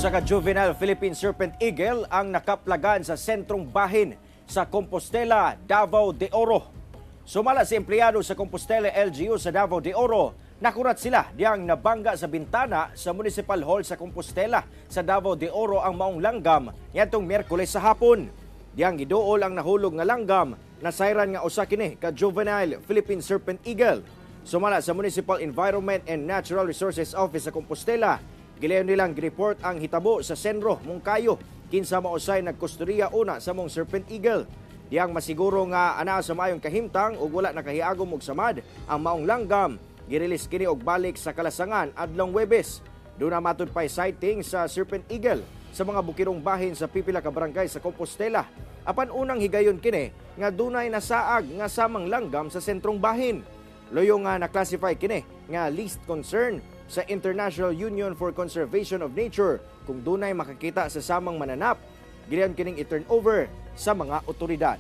Usa ka juvenile Philippine Serpent Eagle ang nakaplagan sa sentrong bahin sa Compostela, Davao de Oro. Sumala sa empleyado sa Compostela LGU sa Davao de Oro, nakurat sila diyang nabangga sa bintana sa Municipal Hall sa Compostela sa Davao de Oro ang maong langgam niadtong Miyerkules sa hapon. Diyang giduol ang nahulog nga langgam, nasayran nga usa kini ka juvenile Philippine Serpent Eagle. Sumala sa Municipal Environment and Natural Resources Office sa Compostela, gilayon nilang gireport ang hitabo sa Senro, Moncayo, kinsa mausay nagkustodiya una sa maong Serpent Eagle. Diyang masiguro nga anaa sa maayong kahimtang ug wala nakahiagom og samad ang maong langgam, girelease kini og balik sa kalasangan adlong Webes. Duna matud pay sighting sa Serpent Eagle sa mga bukirong bahin sa pipila ka barangay sa Compostela. Apan unang higayon kini nga dunay nasaag nga samang langgam sa sentrong bahin. Luyo nga na-classify kini nga least concern sa International Union for Conservation of Nature, kung dunay makakita sa samang mananap, gilayon kining i-turn over sa mga otoridad.